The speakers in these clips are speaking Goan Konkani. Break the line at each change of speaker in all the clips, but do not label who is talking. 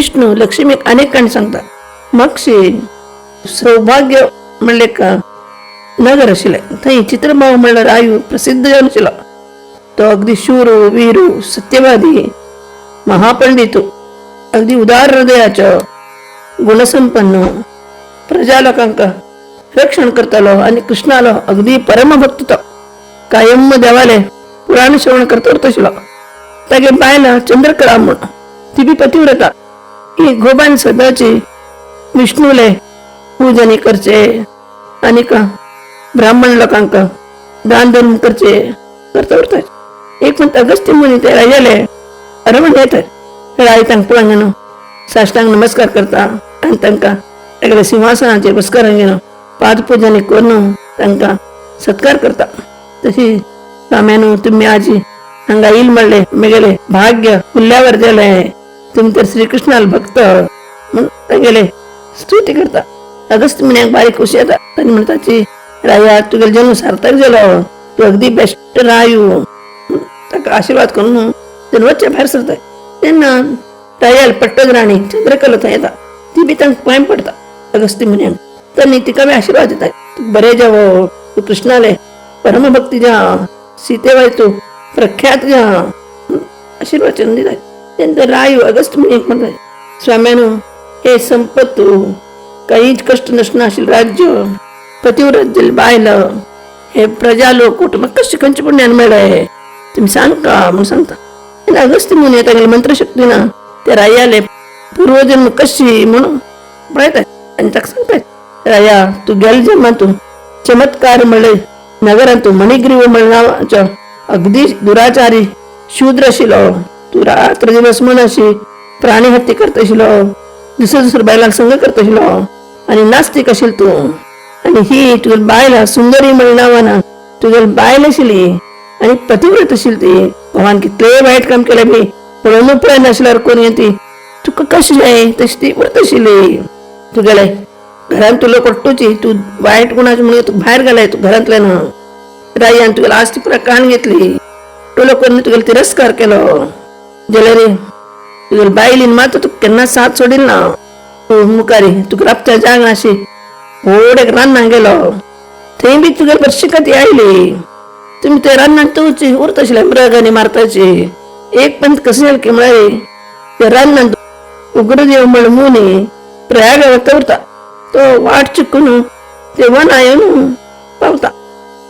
विष्णू लक्ष्मीक अनेक काणी सांगता. मागशी सौभाग्य म्हणले का नगर आशिल्लें, थंय चित्रभाव म्हणल्यार आयु प्रसिद्ध जावन आशिल्लो. तो अगदी शूर वीरू सत्यवादी महापंडित, अगदी उदार हृदयाचो, गुणसंपन्न, प्रजा लोकांक रक्षण करतालो आनी कृष्णालो अगदी परमभक्त. तो कायम देवाले पुराण श्रवण करता उरताशिल्लो. तागे बायला चंद्रकला म्हूण, ती बी पतिव्रता. ही गोबान सदाची विष्णूले पूजनी करचे आनी ब्राह्मण लोकांक दान धर्म करचे करता उरता. एक म्हणटा अगस्त्य मुनी ते राजाले अरवण येतात. राय तांकां पळोवन घेवन साष्टांग नमस्कार करता आनी तांकां तागेल्या सिंहासनाचेर बसकार घेवन पादपुजन करून तांकां सत्कार करता. तशी स्वाम्यानो, तुम्ही आजी हांगा येईल म्हणले मेगेले भाग्य फुल्ल्यावर गेले, तुम्ही तर श्रीकृष्णाल भक्त म्हणून तागेले स्तुती करता. अगस्त मुन्याक बारीक खुशी येता आनी म्हणटाची, राया, तुगेलो जन्म सार्थक जालो, तू अगदी बेस्ट रायू. ताका आशीर्वाद करून ते वच्चे भायर सरता तेन्ना रायाल पट्टद राणी चंद्रकला थंय येता. ती बी तांकां पांय पडटा अगस्ती मुन्यांक. त्यांनी तिका बी आशीर्वाद दिता, तूं बरें जावो, तूं कृष्णाले परमभक्ती जा, सीतेबाई तूं प्रख्यात जा, आशीर्वचन दिता. तेन्ना रायू अगस्त मुनीक म्हणटा, स्वाम्यानो, हे संपत्तू, काहीच कष्ट नसणं राज्य, पतिव्रत बायल, हे प्रजा लोक कुटुंब कशें खंयचे पुण्यान मेळ्ळे, तुमी सांगका म्हणून सांगता. तेन्ना अगस्त्य मुनी तागेले मंत्रशक्तीन ते रायाले पूर्वजन्म कशी म्हणून पळयतात आनी ताका सांगतात, राया, तूं गेले जन्मान तूं चमत्कार म्हणले नगरांत तूं मणिग्रीव म्हण नांवाचो अगदी दुराचारी शूद्र आशिल्लो. तूं रात्र दिवस म्हण अशी प्राणी हत्या करत आशिल्लो, दुसऱ्या दुसऱ्या बायलांक संग करत आशिल्लो आनी नास्तीक आशिल्लो तूं. आनी ही तुगेली बायल सुंदरी म्हण नांवान तुगेली बायल आशिल्ली आनी पतिव्रत आशिल्ली. ती भगवान कितलें वायट काम केलें बी पळोवन पळय नाशिल्ल्यार कोण ती तुका कशी जाय तशी ती व्रत आशिल्ली. तुगेले घरांत तुला कोट्टूची तूं वायट गुणाची म्हणून तूं भायर घालाय तूं घरांतल्यान. रायान तुगेली आस्ती पुरा काण घेतली, तो लोकांनी तुगेलो तिरस्कार केलो. जाल्यार तुगेली बायलीन मात तुका केन्ना साथ सोडील ना. तूं मुखारी तुका राबच्या जाग अशी व्हड एक रान्नां गेलो, थंय बी तुगेली बरीशी ती आयली. तुमी ते रान्नाक तवची उरत आशिल्ले मृग आनी मारताची. एक पंत कशें जालें की म्हळ्यार ते रान्नांत उग्रदेव म्हण मुनी प्रयागावर उरता. तो वाट चुकून ते वना येवन पावता.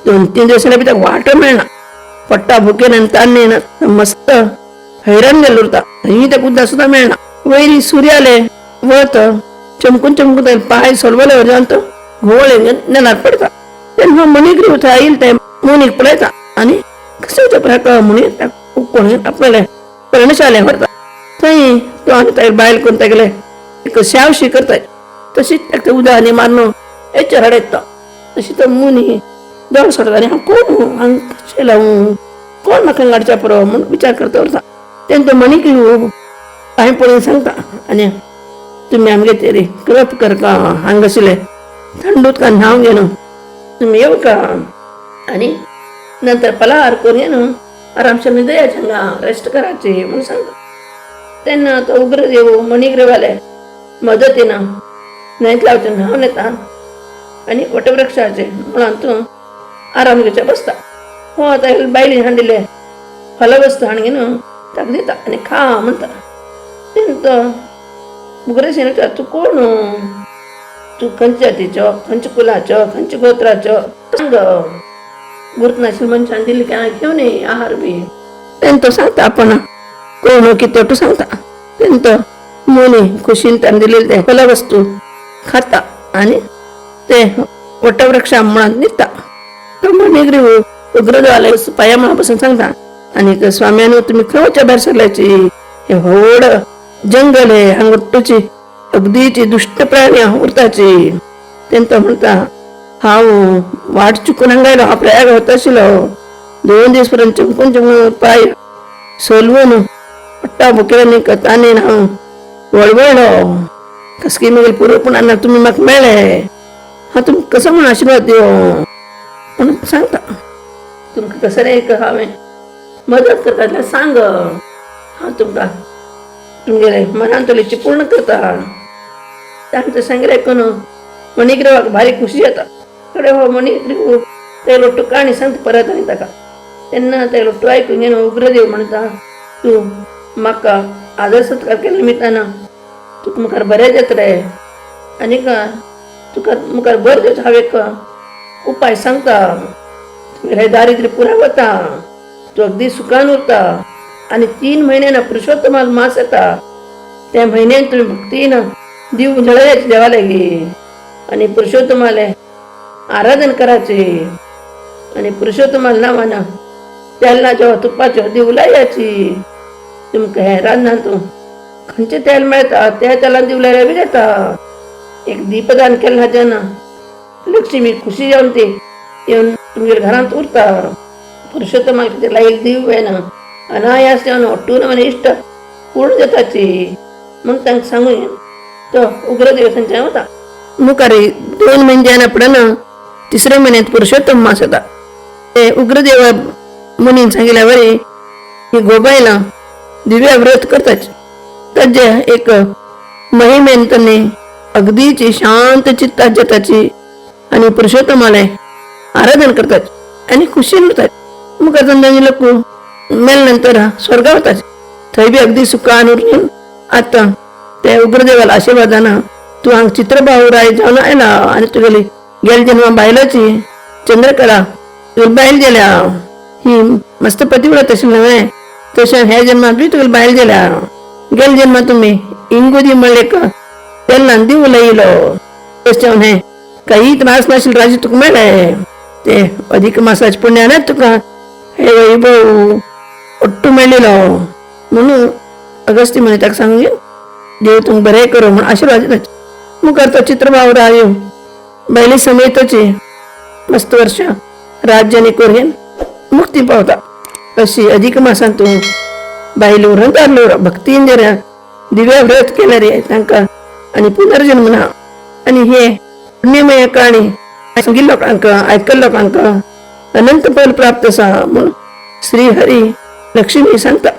2-3 दिवसांनी बी ताका वाटो मेळना. पट्टा भुकेन आनी तान्नेन मस्त हैराण जाल्लो उरता. थंय ताका उदक सुद्दां मेळना. वयरी सुर्याले वत चमकून चमकून तागे पांय सोलवले जावन तो घोळ नेणार पडटा. तेन्ना मणिग्रीव थंय आयिल्लो ते मुनीक पळयता आनी कशें वचप म्हणून ताका कोण आपणाले पर्णशाले व्हरता. थंय तो आनी तागे बायल करून तागेले एक श्यावशी करताय. तशीच ताका उदक आनी मारून हेचेर हाडयता. तशी तो मुनी दोळ सोडटा आनी हांव कोण, हांग कशें लावूं, कोण म्हाका हाडच्या पुरो म्हूण विचार करता उरता. तेन्ना तो मणिग्रीव पांय पळोवन सांगता, आनी तुमी आमगे तेरी कृप करका, हांगा आशिल्ले थंड उदकान न्हांव घेवन तुमी येवका आनी नंतर फलाहार करून येवन आरामशीर न्हिदयाचे, हांगा रेस्ट करायची म्हणून सांगता. तेन्ना तो उग्रदेव मणिग्रीवाले मदतीन न्हंयत लावचे न्हांवन येता आनी वटवृक्षाचे मुळांत आराम घेवचे बसता. हो आतां बायलेन हाडिल्ले फलवस्तू हाडून घेवन ताका दिता आनी खा म्हणटा. तेन्ना तो उग्रसेन विचारता, तूं कोण, तूं खंयच्या जातीचो, खंयच्या कुलाचो, खंयच्या गोत्राचो, सांग. गुर्त नाशिल्ल्या मनशान दिल्ली केन्ना घेवन ये आहार बी. तेन्ना तो सांगता आपण कोण कितें तो सांगता. तेन्ना तो मुनी खुशीन ताणें दिलेले ते फलवस्तू खाता आनी ते वटवृक्षा मुळांत न्हिदता. तो मणिग्रीव उग्रदेवाले पांया मुळा बसून सांगता, आनी स्वाम्यानो, तुमी खंय वचच्या भायर सरल्याची? हे व्हड जंगल आहे, हांगा तुची अगदीची दुश्ट प्राणी उरताची. तेन्ना तो म्हणटा, हांव वाट चुकून हांगा आयलो, हांव प्रयाग वता आशिल्लो. 2 दीस पर्यंत चमकून चमकून पांय सोलवून पट्टा भुकेन तानेन हांव वळवळलो. कसकी मगेर पूर्वपणान तुमी म्हाका मेळ्ळे, हांव तुमकां कसो म्हूण आशिर्वाद दिवं म्हणून सांगता. तुमकां कसं रे हांवें मदत करता जाल्यार सांग, हांव तुमकां तुमगेले मनांतली इच्छा पूर्ण करता. तांचे सांगले आयकून मणिग्रीवाक भारी खुशी जाता. कडे हो मणिग्रीव ते लोट्टू काणी सांगता परत आनी ताका. तेन्ना ते लोट्टू आयकून घेवन उग्रदेव म्हणटा, तूं म्हाका आदर सत्कार केल्ल्या निमित्तान तुका मुखार बरें जातलें आनीक तुका मुखार बरें जावचें हांव एक उपाय सांगता. तुगेलें दारिद्र्य पुरा वता, तूं अगदी सुखान उरता आनी 3 म्हयन्यान पुरुषोत्तमाल मास येता, त्या म्हयन्यान तुमी भक्तीन दीव जळयाचे देवा लागीं आनी पुरुषोत्तमाले आराधन करायचे आनी पुरुषोत्तमाल नांवान तेलाच्यो तुपाच्यो दीव लायाची. तुमकां हें रान्नान तूं खंयचें तेल मेळटा त्या तेलान दीव लायल्यार बी जाता. एक दीपदान केलें हाच्यान लक्ष्मी खुशी जावन ती येवन तुमगेल्या घरांत उरता. पुरुषोत्तमाक कितें लायिल्लें दीव येना अनायास जावन ஒட்டுன मने इश्ट पूर्ण जाताची म्हूण तांकां सांगून तो उग्रदेव थंयच्यान वता. मुखार 2 म्हयने जायना फुडें तिसऱ्या म्हयन्यांत पुरुषोत्तम मास येता. ते उग्रदेव मुनीन सांगिल्ल्या वरी ही गोबायलां दिव्या व्रत करतात. ताजे एक महिमेन त्यांनी अगदीची शांत चित्तात जाताची आनी पुरुषोत्तमाले आराधन करतात आनी खुशीन उरतात. मुखार तांचे लोक मेल नंतर स्वर्गा वतात, थंय बी अगदी सुखान उरून आतां ते उग्रदेवाला आशीर्वादान तूं हांगा चित्रबाहु राय जावन आयला आनी तुगेली गेल्या जन्मा बायलाची चंद्रकला तुगेली बायल गेल्या, ही मस्त पतिव्रत आशिल्लें न्हय, तशें ह्या जन्मात बी तुगेली बायल गेल्या. गेल्या जन्मात तुमी इंगुदी म्हणले एक तेन्ना दीव लयलो, तशें हें काही त्रास नाशिल्लें राज्य तुका मेळ्ळें. ते अधिक मासाच्या पुण्यान तुका हे वैभव ಒಟ್ಟು मेळिल्लो म्हणून अगस्ती म्हणे ताका सांगून देव तुमकां बरें करूं म्हूण आशिर्वाद दिता. मुखार तो चित्रबाहु राय बायले समेतची मस्त वर्ष राज्याने करून मुक्ती पावता. अशी अधिक मासान तूं बायल व्रत आसलो भक्तीन जर दिव्या व्रत केल्यार रे तांकां आनी पुनर्जन्म ना. आनी हे पुण्यमय काणी सांगिल्ल्या लोकांक आयकल्ल्या लोकांक अनंत फल प्राप्त आसा म्हूण श्री हरी लक्ष्मी सांगता.